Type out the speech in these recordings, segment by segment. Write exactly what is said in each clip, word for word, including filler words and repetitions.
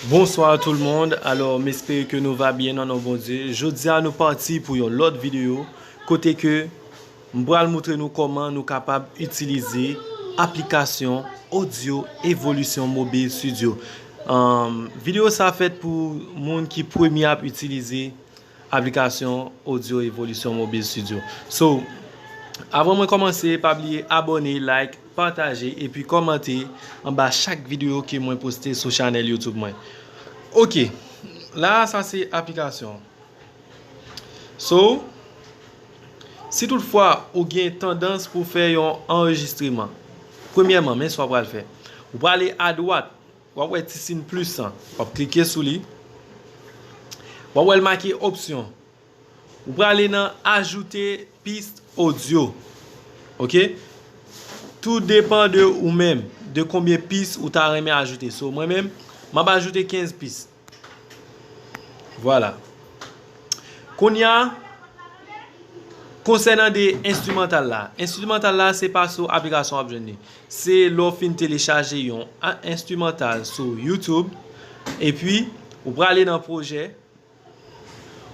Bonsoir tout le monde. Alors, m espere ke nou va byen nan non Bondye. Jodi a nou pati pou yon lòt videyo kote ke m pral montre nou kòman nou kapab itilize aplikasyon Audio Evolution Mobile Studio. Um, videyo sa fèt pou moun ki premye ap itilize aplikasyon Audio Evolution Mobile Studio. So, avan mwen kòmanse, pa bliye abòne, like, pataje epi kòmante anba chak videyo ke mwen poste sou chanèl YouTube mwen. Ok, la sa se aplikasyon. So, si toutfwa ou gen tandans pou fè yon anrejistreman, premyèman, men sa w pral fè. Ou prale adwat, w ap wè ti siy plis lan. W ap klike sou li. W ap wè l make opsyon. Ou prale nan ajoute piste audio. Ok? Tou depan de ou menm, de konbyen pis ou ta renmen ajoute. So, mwen menm, m ap ajoute kenz pis. Vwala. Kounye a, konsènan de enstrimantal la. Enstrimantal la, se pa sou aplikasyon w ap jwenn li. Se lè w fin telechaje yon a-, enstrimantal sou YouTube, epi ou prale nan pwojè,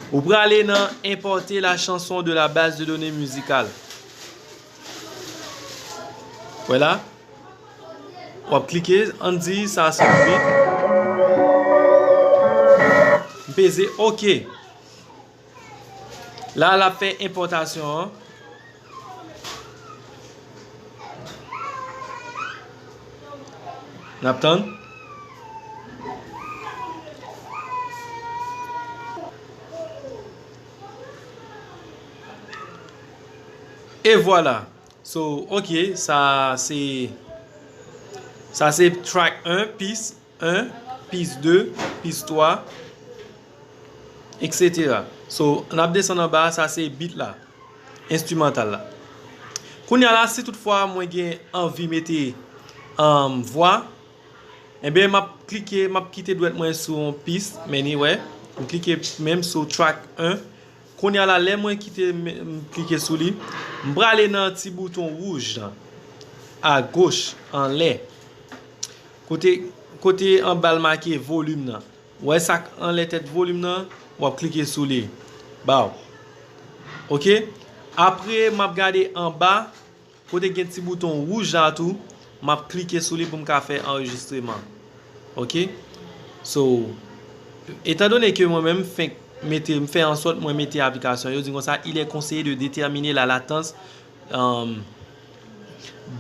ou prale nan importer la chanson de la base de données musicale. Vwala. W ap klike, ann di sa se yon beat. M peze ok. La, l ap fè enpòtasyon an. N ap tann. E vwala. So, ok, sa se, sa se track en, pis en, pis de, pis twa, etsetera. So, n ap desann anba, sa se beat la, enstrimantal la. Kounye a la, si toutfwa mwen gen anvi mete, um, vwa, enben, m ap klike, m ap kite dwèt mwen sou yon pis, men ni wè, m klike menm sou track en. Kounye a la, lè mwen kite, m, m klike sou li, m prale nan ti bouton wouj lan, agoch, anlè. Kote, kote anba l make volim nan. Ou wè sa k anlè tèt volim nan? W ap klike sou li. Baw. Ok? Apre, m ap gade anba, kote gen ti bouton wouj la tou, m ap klike sou li pou m ka fè anrejistreman. Ok? So, etandone ke mwen menm fenk mete, m fè ansòt mwen mete aplikasyon yo, di konsa, il est conseillé de déterminer la latence, euh,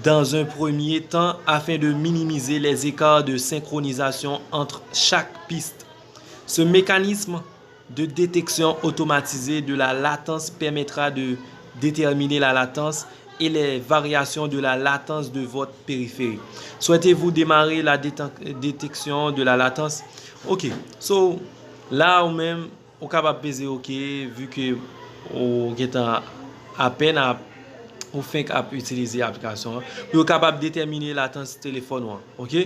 dans un premier temps afin de minimiser les écarts de synchronisation entre chaque piste. Ce mécanisme de détection automatisée de la latence permettra de déterminer la latence et les variations de la latence de votre périphérique. Souhaitez-vous démarrer la déten-, détection de la latence? Ok, so, la ou menm, ou kapab peze ok, vu que ou gentan apèn ap, ou fenk ap itilize aplikasyon an, pou yo kapab detèmine latans telefòn ou an, ok?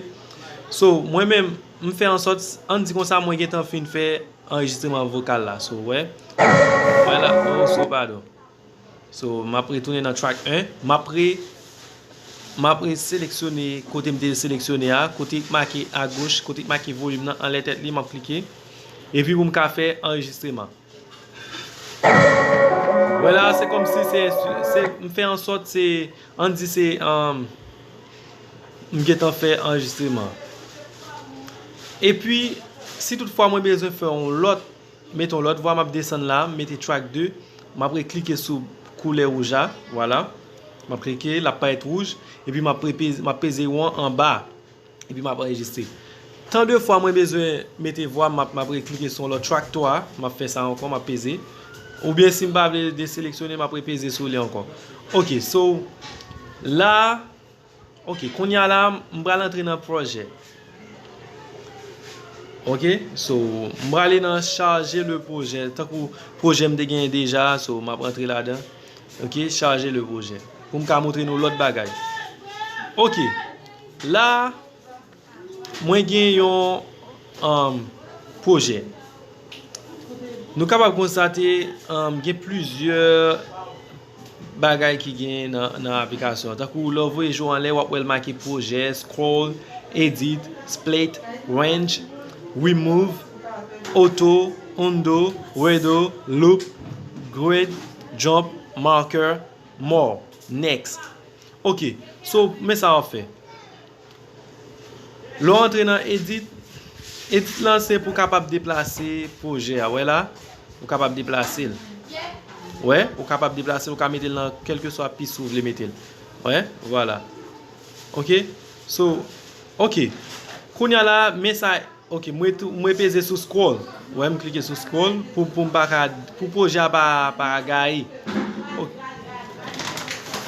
So, mwen menm, m fè ansòt, ann di konsa, mwen gentan fin fè anrejistreman vokal la, so, wè. Wè la, oh, so, padon. So, m ap retounen nan track en, m ap re-, m ap reseleksyone kote m te seleksyone a, kote k make agoch, kote k make volim nan, anlè tèt li, m ap klike. Epi pou m ka fè anrejistreman. Wè la, se kòmsi se, se, m fè ansòt se, ann di se, um, m gentan fè anrejistreman. Epi, si toutfwa mwen bezwen fè yon lòt, mete yon lòt vwa, m ap desann la, m mete track de, m ap reklike sou koulè wouj la, vwala. M ap klike, l ap parèt wouj, epi m ap repeze, m ap peze won anba. Epi m ap anrejistre. Tan de fwa mwen bezwen mete vwa, m ap, m ap reklike sou yon lòt track twa, m ap fè sa ankò, m ap peze. Oubyen si m pa vle deseleksyone, m ap repeze sou li ankò. Ok, so, la, ok, kounye a la, m pral antre nan pwojè. Ok, so, m prale nan chaje le pwojè. Tankou pwojè m te genyen deja, so, m ap antre ladan. Ok, chaje le pwojè. Pou m ka montre nou lòt bagay. Ok, la, mwen gen yon, um, pwojè. Nou kapab konstate, um, gen plizyè bagay ki gen nan, nan aplikasyon an. Tankou lè w voye je w anlè, w ap wè l make pwojè, scroll, edit, split, range. Remove, auto, undo, redo, loop, grid, jump, marker, more, next. Ok, so men sa w ap fè. Lè w antre nan edit, edit lan se pou w kapab deplase pwojè a. Wè la, ou kapab deplase l. Wè, ou kapab deplase l, ou ka mete l nan kèlkeswa pis ou vle mete l. Wè, vwala. Ok, so, ok. Kounye a la, men sa, ok, mwen tou, mwen peze sou scroll. Wè, m klike sou scroll pou, pou m pa ka, pou pwojè a pa, pa gaye. Ok,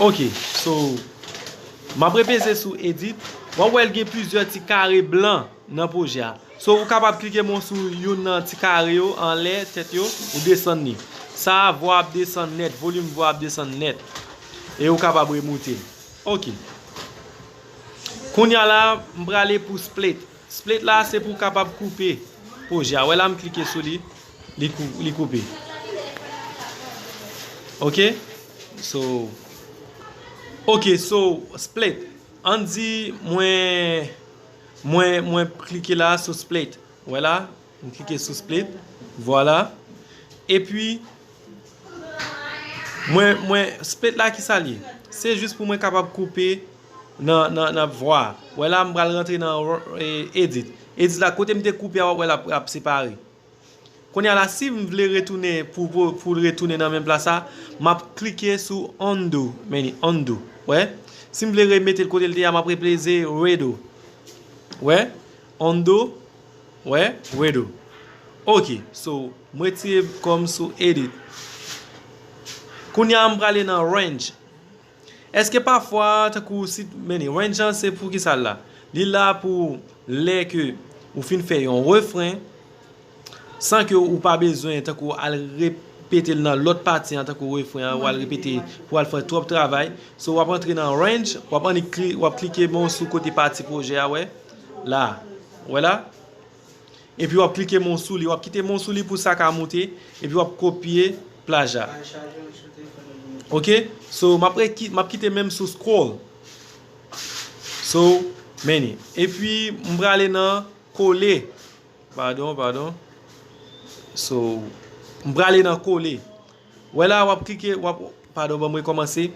ok, so, m ap repeze sou edit. W ap wè l gen plizyè ti kare blan nan pwojè a. So, ou kapab klike men w sou youn nan ti kare yo anlè tèt yo, ou desann li. Sa a, vwa ap desann nèt, volim vwa ap desann nèt. E ou kapab remoute l. Ok. Kounye a la, m prale pou split. Split la, se pou w kapab koupe pwojè a. Wè la, m klike sou li, li kou-, li koupe. Ok? So, ok, so, split. Ann di, mwen, mwen, mwen klike la sou split. Wè la, m klike sou split. Vwala. Epi, mwen, mwen, split la, ki sa l ye? Se jis pou mwen kapab koupe nan, nan, nan vwa. Wè la, m pral rantre nan, e, edit. Edit la, kote m te koupe a, w ap wè l ap, ap separe. Kounye a la, si m vle retounen pou, pou, pou l retounen nan menm plas la, m ap klike sou undo. Men li, undo. Wè? Si m vle remete l kote l te ye a, m ap repeze redo. Wè? Undo. Wè? Redo. Ok. So, m retire kò m sou edit. Kounye a, m prale nan range. Èske pafwa, tankou si, men li, range an se pou ki sa l la? Li la pou lè ke ou fin fè yon refren, san ke ou pa bezwen, tankou al repete l nan lòt pati an, tankou refren an, ou al repete, pou al fè twòp travay. So, w ap antre nan range, w ap annik kli-, w ap klike men w sou kote pati pwojè a, wè? La. Wè la? Epi w ap klike men w sou li, w ap kite men w sou li pou sa ka moute, epi w ap kopye plaj la. Ok? So, m ap reki-, m ap kite men m sou scroll. So, men li. Epi, m prale nan kole. Padon, padon. So, m prale nan kole. Wè la, w ap klike, w ap, padon, ban m rekòmanse.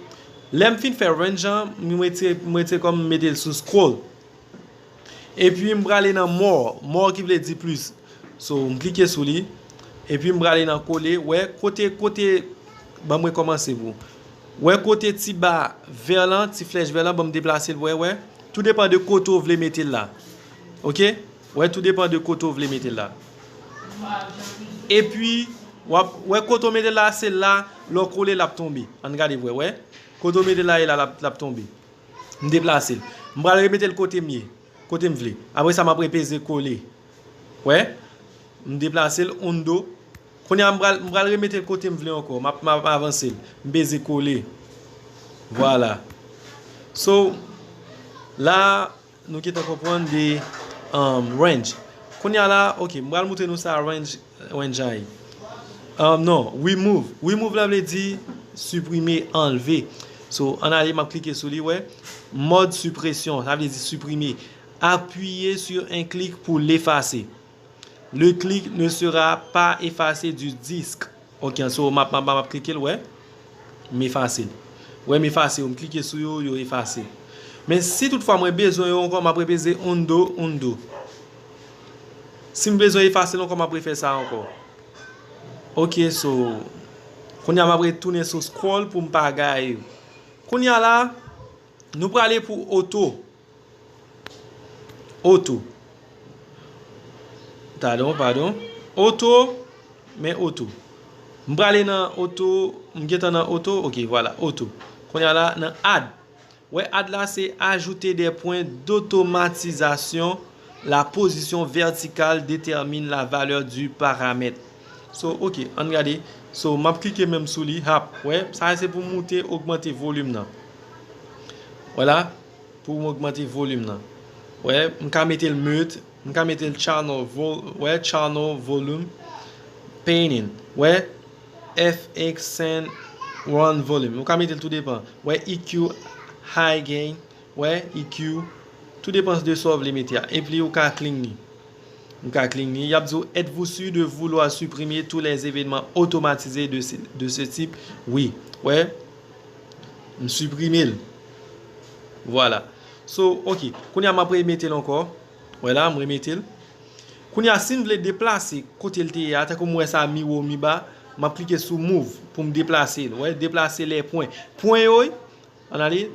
Lè m fin fè range an, m retire, m retire kò m, m mete l sou scroll. Epi m prale nan more, more ki vle di plis. So, m klike sou li. Epi m prale nan kole. Wè, kote, kote, ban m rekòmanse pou. Wè kote ti ba vè lan, ti flèch vè lan, ban m deplase l, wè, wè. Tou depan de kote w vle mete l la. Ok? Wè, tou depan de kote w vle mete l la. Epi, w ap, wè kote w mete l la, se la, lè w kole l ap tonbe. Ann gade vre, wè. Kote w mete l la, e la, l ap, l ap tonbe. M deplase l. M pral remete l kote m ye. Kote m vle. Apre sa, m ap repeze kole. Wè. M deplase l, undo. Kounye a, m pral, m pral remete l kote m vle ankò. M ap, m ap avanse l. M peze kole. Vwala. So, la, nou gentan konprann de, um, range. Kounye a la, ok, m pral moutre nou sa range, range an ye. Um, non, remove. Remove la vle di siprime, anlve. So, ann ale, m ap klike sou li, wè. Mode suppression, sa vle di siprime. Appuyez sur un clic pour l'effacer. Le clic ne sera pas effacé du disque. Ok, so m ap, m ap, m ap klike l, wè. M efase l. Wè, m efase yo, m klike sou yo, yo efase. Men si toutfwa mwen bezwen yo ankò, m ap repeze undo, undo. Si m bezwen efase l ankò, m ap refè sa ankò. Ok, so, kounye a m ap retounen sou scroll pou m pa gaye yo. Kounye a la, nou prale pou oto. Oto. Padon, padon. Oto. Men oto. M prale nan oto. M gentan nan oto. Ok, vwala. Oto. Kounye a la, nan add. Wè, add la, se ajouter des points d'automatisation. La position verticale détermine la valeur du paramètre. So, ok, ann gade. So, m ap klike menm sou li. Hap. Wè, sa se pou moute, ogmante volim nan. Vwala. Pou m ogmante volim nan. Wè, m ka mete l mute, m ka mete l channel vol-, wè, channel volume, painting, wè, F X send run volume. Ou ka mete l tou depan. Wè, E Q, high gain, wè, E Q, tou depan de sa w vle mete a. Epi ou ka clean li. M ka clean li. Y ap di w, êtes-vous sûr de vouloir supprimer tous les événements automatisés de ce, de ce type? Wi. Wè. M siprime l. Vwala. So, ok. Kounye a, m ap remete l ankò. Wè la, m remete l. Kounye a, si n vle deplase kote l te ye a, tankou m wè sa mi wo, mi ba, m ap klike sou move pou m deplase l. Wè, déplacer les points. Pwen yo, ann ale,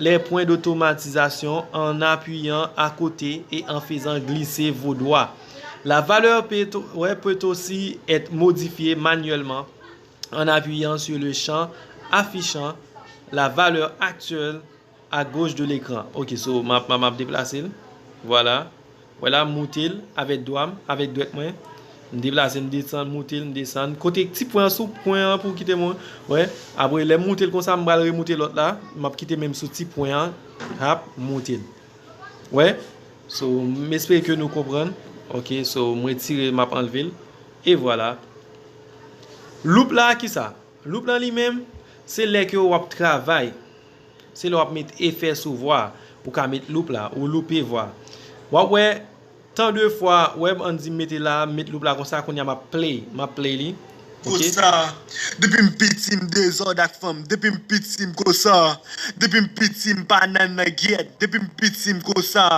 les points d'automatisation en appuyant à côté et en faisant glisser vos doigts. La valeur peut, ouais, peut aussi être modifiée manuellement en appuyant sur le champ affichant la valeur actuelle à gauche de l'écran. Ok, so, m ap, m ap, m ap deplase l. Vwala. Vwala, m moute l avèk dwa m, avèk dwèt mwen. M deplase, m desann, moute l, m desann. Kote ti pwen an, sou pwen an pou kite mwen. Wè. Apre, lè m moute l konsa, m pral remoute lòt la. M ap kite menm sou ti pwen an. Hap, m moute l. Wè. So, m espere ke nou konprann. Ok, so, m retire, m ap anlve l. E vwala. Loup la, ki sa? Loup lan li menm, se lè ke w ap travay. Se lè w ap met efè sou vwa a. Ou ka met loup la, ou loupe vwa a. W ap wè, tan de fwa, wè, ann di m mete la, m met loup la konsa, kounye a m ap play, m ap play li. Ok? Konsa, depi m piti, m dezòd ak fanm. Depi m piti, m konsa. Depi m piti, m pa nan nan gyèt. Depi m piti, m konsa.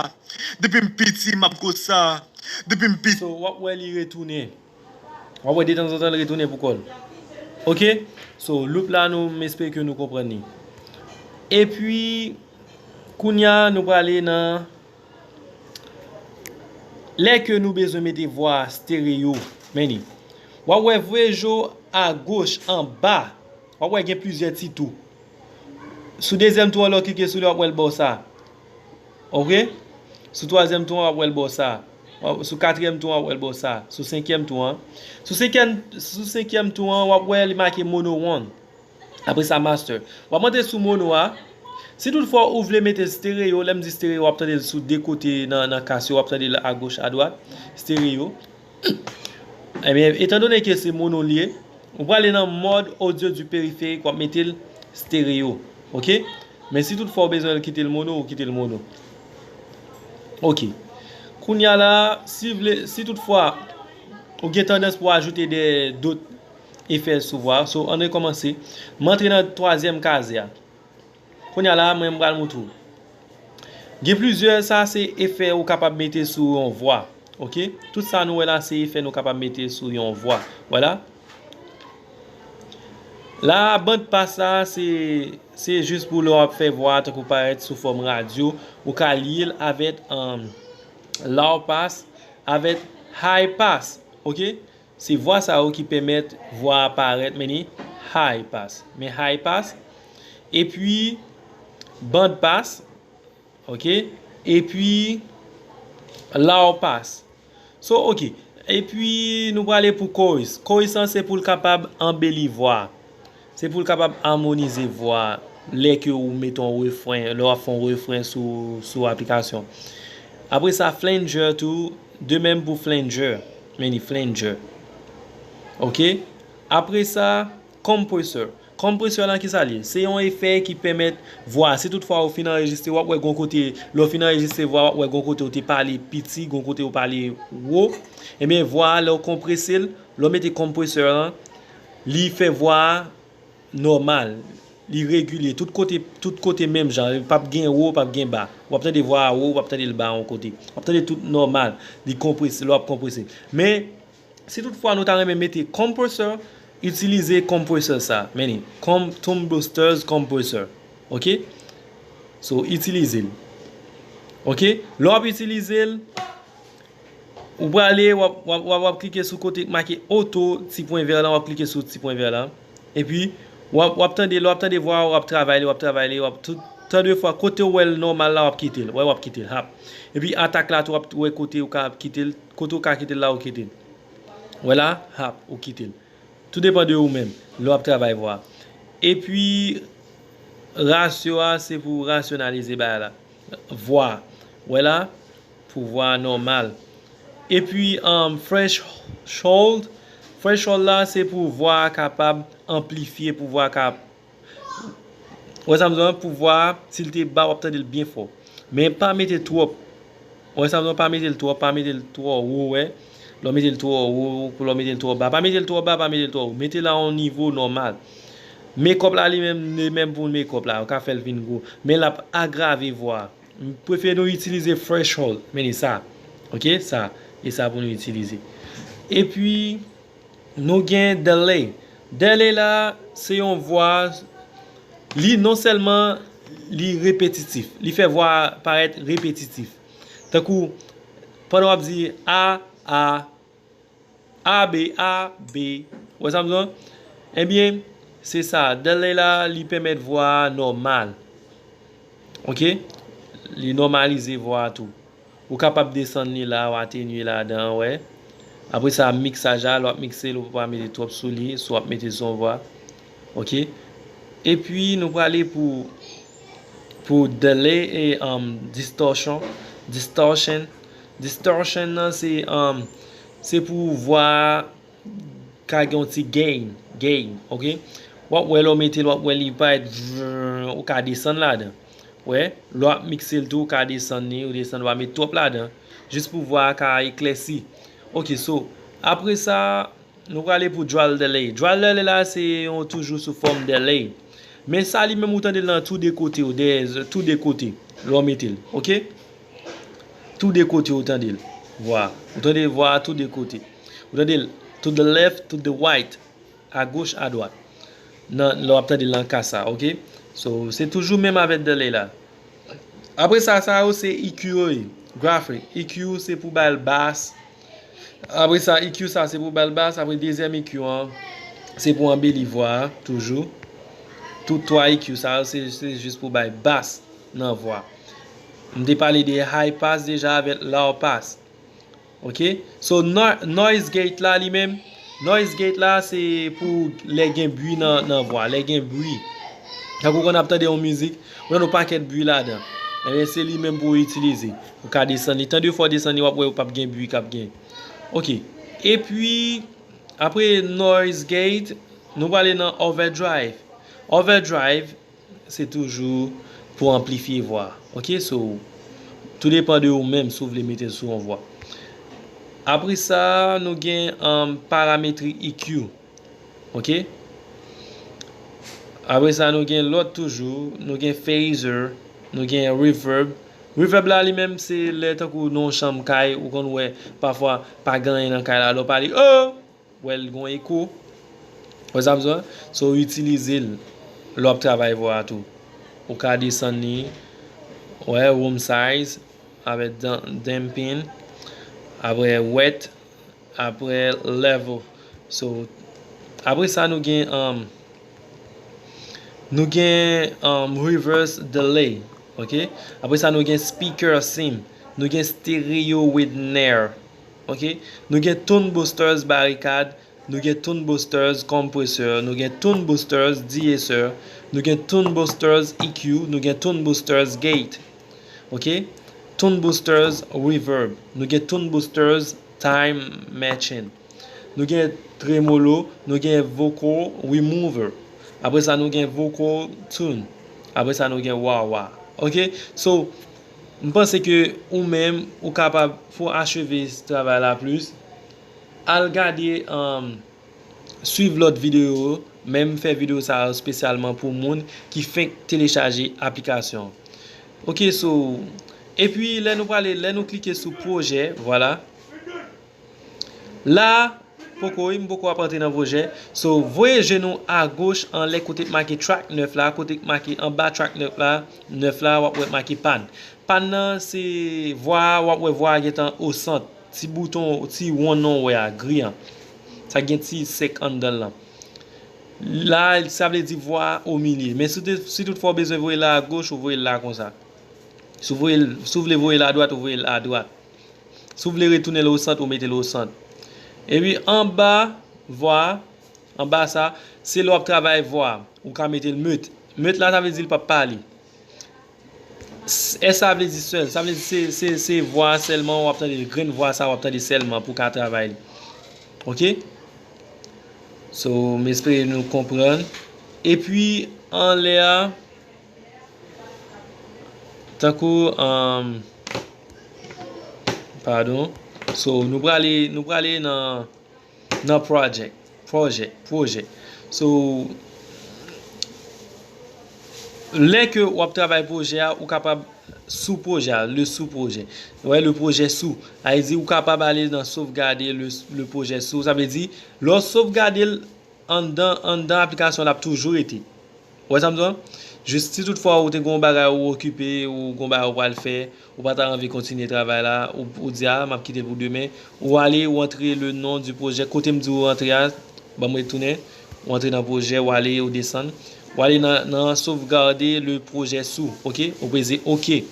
Depi m piti, m ap konsa. Depi m piti. So, w ap wè li retounen. W ap wè detanzantan l retounen pou kò l. Ok? So, loup la, nou, m espere ke nou konprann li. Epi, kounye a, nou prale nan lè ke nou bezwen mete vwa stereo, men li. W ap wè vwe jo agoch anba. W ap wè gen plizyè ti tou. Sou dezyèm tou an, lè w klike sou li, w ap wè l ba w sa. Ok? Sou twazyèm tou an, w ap wè l ba w sa. W ap, sou katriyèm tou an, w ap wè l ba w sa. Sou senkyèm tou an. Sou senkyèm, sou senkyèm tou an, w ap wè li make mono one. Apre sa, master. W ap antre sou mono a. Si toutfwa ou vle mete stereo, lè m di stereo, w ap tande l sou de kote nan, nan kas yo, w ap tande l agoch, adwat. Stereo. Ebyen, etandone ke se mono l ye, ou prale nan mode audio du périphérique, w ap mete l stereo. Ok? Men si toutfwa ou bezwen l kite l mono, ou kite l mono. Ok. Kounye a la, si vle, si toutfwa ou gen tandans pou ajoute de dot efè sou vwa, so, ann rekòmanse. M antre nan twazyèm kaze a. Kounye a la, mwen, m pral montre w. Gen plizyè, sa se efè ou kapab mete sou yon vwa. Ok? Tout sa nou wè la, se efè nou kapab mete sou yon vwa. Vwala. La, band pass la, se, se jis pou lè w ap fè vwa a tankou parèt sou fòm radyo, ou ka lye l avèk, um, low pass, avèk high pass. Ok? Se vwa sa yo ki pèmèt vwa a parèt, men ni high pass. Men high pass, epi band pass, ok, epi low pass. So, ok. Epi nou prale pou chorus. Chorus lan se pou l kapab anbeli vwa a. Se pou l kapab amonize vwa a lè ke ou mete yon refren, lè w ap fè yon refren sou, sou aplikasyon. Apre sa, flanger tou, de menm pou flanger. Men ni flanger. Ok? Apre sa, compressor. Compressor lan ki sa l ye? Se yon efè ki pèmèt vwa a, si toutfwa ou fin anrejistre, w ap wè gon kote, lè w fin anrejistre vwa, w ap wè gon kote ou te pale piti, gon kote ou pale wo. Ebyen, vwa a, lè w konprese l, lè w mete compressor lan, li fè vwa a nòmal, li regilye, tout kote, tout kote menm jan, li p ap gen wo, p ap gen ba. W ap tande vwa a wo, w ap tande l ba yon kote. W ap tande tout nòmal, li konprese, lè w ap konprese. Men, si toutfwa nou ta renmen mete compressor, itilize compressor sa. Men li, com-, Tone Boosters compressor. Ok? So, itilize l. Ok? Lè w ap itilize l, ou prale, w ap, w ap, w ap, w ap klike sou kote k make auto, ti pwen vè lan, w ap klike sou ti pwen vè lan. Epi, w ap, w ap tande, lè w ap tande vwa, w ap travay li, w ap travay li, w ap tout, tan de fwa, kote w wè l nòmal la, w ap kite l. Wè, w ap kite l, hap. Epi, atak la tou, w ap wè kote ou ka kite l, kote ou ka kite l la, ou kite l. Wè la, hap, ou kite l. Tou depann de ou menm, lè w ap travay vwa. Epi, rasyo a, se pou rasyonalize bagay la. Vwa. Wè la, pou vwa nòmal. Epi, um, threshold. Threshold la, se pou vwa a kapab anplifye, pou vwa a ka, wè sa m di w, pou vwa a, si l te ba, w ap tande l byen fò. Men pa mete twòp. Ou wè sa m di w, pa mete l twò, pa mete l twò wo, wè. Lè w mete l twò wo, lè w mete l twò ba, pa mete l twò ba, pa mete l twò wo. Mete l a yon nivo nòmal. Makeup la li menm, li menm pou makeup la, ou ka fè l vin gwo. Men l ap agrave vwa a. M prefere nou itilize threshold, men e sa. Ok, sa. E sa pou nou itilize. Epi, nou gen delay. Delay la, se yon vwa, li non sèlman li repetitif, li fè vwa a parèt repetitif. Tankou, pandan w ap di A, A, A, B, A, B. Ou wè sa m di w? Ebyen, se sa. Delay la, li pèmèt vwa a nòmal. Ok? Li nòmalize vwa a tou. Ou kapab desann li la, ou atenye ladan, wè. Apre sa, miksaj la, lè w ap mikse l, ou pa mete twòp sou li, si w ap mete sou yon vwa. Ok? Epi, nou prale pou, pou delay e um, distortion. Distortion. Distortion nan, se um, se pou vwa a ka gen yon ti gain, gain, ok? W ap wè lè w mete l, w ap wè li parèt vrrr, ou ka desann ladan. Wè, lè w ap mikse l tou, ou ka desann li, ou desann, ou pa met twòp ladan. Jis pou vwa a ka eklèsi. Ok, so, apre sa, nou prale pou dry delay. Dry delay la, se yon toujou sou fòm delay. Men sa li menm ou tande l nan tou de kote yo, dèyè tou de kote, lè w mete l, ok? Tou de kote ou tande l. Vwa. Ou tande vwa a tou de kote. Ou tande l to the left, to the right. A goch, a dwat. Nan, lè w ap tande l nan ka sa, ok? So, se toujou menm avèk delay la. Apre sa, sa yo se E Q yo ye. Graphic. E Q se pou ba l bas. Apre sa, E Q sa se pou ba l bas. Apre dezyèm E Q an, se pou anbeli vwa a, toujou. Tout twa E Q sa yo, se, se jis pou bay bas nan vwa. M te pale de high pass deja avèk low pass. Ok? So, no- noise gate la li menm, noise gate la se pou lè gen bri nan, nan vwa, lè gen bri. Tankou kon ap tande yon mizik, ou tande yon pakèt bri ladan. Ebyen, se li menm pou w itilize. Ou ka desann li. Tan de fwa w desann li, w ap wè ou p ap gen bri k ap gen. Ok. Epi, apre noise gate, nou prale nan overdrive. Overdrive, se toujou pou anplifye vwa. Ok, so, tou depan de ou menm si w vle mete l sou yon vwa. Apre sa, nou gen um, parametri E Q. Ok? Apre sa, nou gen lòt toujou. Nou gen phaser, nou gen reverb. Reverb la, li menm, se lè tankou nan yon chanm kay, ou konn wè, pafwa, pa gen anyen nan kay la, lè w pale, oh! Wè l gon eko. Wè sa m di w? So, w itilize l lè w ap travay vwa a tou. Ou ka desann li, wè, room size, avèk dan- damping, apre wet, apre level. So, apre sa, nou gen, um, nou gen um, reverse delay. Ok? Apre sa, nou gen speaker sim. Nou gen stereo with nair. Ok? Nou gen tone boosters barikad. Nou gen tone boosters compressor. Nou gen tone boosters de-esser. Nou gen tone boosters E Q. Nou gen tone boosters gate. Ok? Tone boosters reverb. Nou gen tone boosters time matching. Nou gen tremolo, nou gen vocal remover. Apre sa, nou gen vocal tune. Apre sa, nou gen wah-wah. Ok? So, m panse ke ou menm, ou kapab, pou acheve travay la plis, al gade, um, swiv lòt videyo yo, men m fè videyo sa yo espesyalman pou moun ki fenk telechaje aplikasyon. Ok, so, epi lè nou prale, lè nou klike sou pwojè, vwala. La, poko, wi, m poko ap antre nan pwojè. So, voye je nou agoch anlè kote k make track nèf la, kote k make anba track nèf la, nèf la, w ap wè make pan. Pan nan, se vwa a, w ap wè vwa a gentan o sant. Ti bouton, ti wonn nan w wè a, gri an. Sa gen ti sèk anndan l lan. La, sa vle di vwa a o milye. Men si, te- si toutfwa w bezwen voye l la agoch, ou voye l la konsa. Si w voye l- si w vle voye l adwat, ou voye l adwat. Si w vle retounen l o sant, ou mete l o sant. Epi anba vwa a, anba sa, se lè w ap travay vwa a. Ou ka mete l mute. Mute la, sa vle di l p ap pale. S- S sa vle di sèl. Sa vle di se, se, se vwa a sèlman w ap tande, grenn vwa sa w ap tande sèlman pou w ka travay li. Ok? So, m espere nou konprann. Epi, anlè a, tankou, um, Padon. So, nou prale, nou prale nan, nan project. Pwojè, pwojè. So, lè ke w ap travay pwojè a, ou kapab sou pwojè a, le sou pwojè. Ou wè, le pwojè sou. Sa vle di, ou kapab ale nan sovgade le, le pwojè sou. Sa vle di, lè w sovgade l anndan, anndan aplikasyon, l ap toujou rete. Ou wè sa m di w? Jis si toutfwa ou te gen yon bagay ou okipe, ou gen yon bagay ou pral fè, ou pa ta anvi kontinye travay la, ou, ou di, "A, m ap kite l pou demen." Ou ale, ou antre le non du projet. Kote m di ou antre a, ban m retounen. Ou antre nan pwojè, ou ale, ou desann. Ou ale nan, nan sauvegarder le projet sous, oke? Ou peze oke.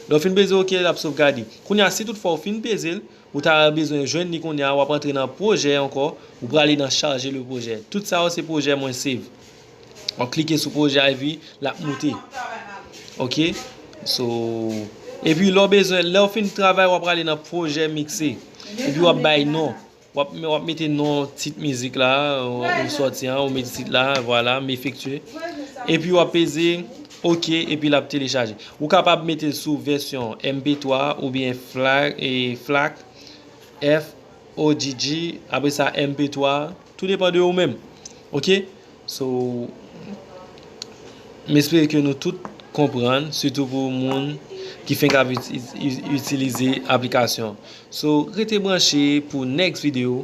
Lè w fin peze oke, l ap sovgade. Kounye a, si toutfwa ou fin peze l, ou ta bezwen jwenn li kounye a, w ap antre nan pwojè ankò, ou prale nan charger le projet. Tout sa yo se pwojè mwen save. W ap klike sou pwojè a epi l ap moute. Oke? So, epi lè w bezwen, lè w fin travay, w ap prale nan pwojè mikse. Epi w ap bay non. W ap, w ap mete non tit mizik la, ou, ou sòti an, ou mete tit la, vwala, m efektye. Epi w ap peze oke, epi l ap telechaje. Ou kapab mete l sou vèsyon M P twa oubyen FLAC, e, FLAC, F O G G, apre sa M P twa, tou depan de ou menm. Oke? So, m espere ke nou tout konprann, sitou pou moun ki fenk ap iti-, iti-, itilize aplikasyon. So, rete branche pou next video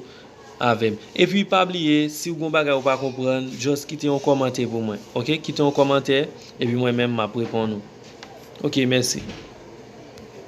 avè m. Epi pa bliye, si w gen yon bagay ou pa konprann, just kite yon kòmantè pou mwen. Oke? Kite yon kòmantè, epi mwen menm m ap reponn ou. Oke, mèsi.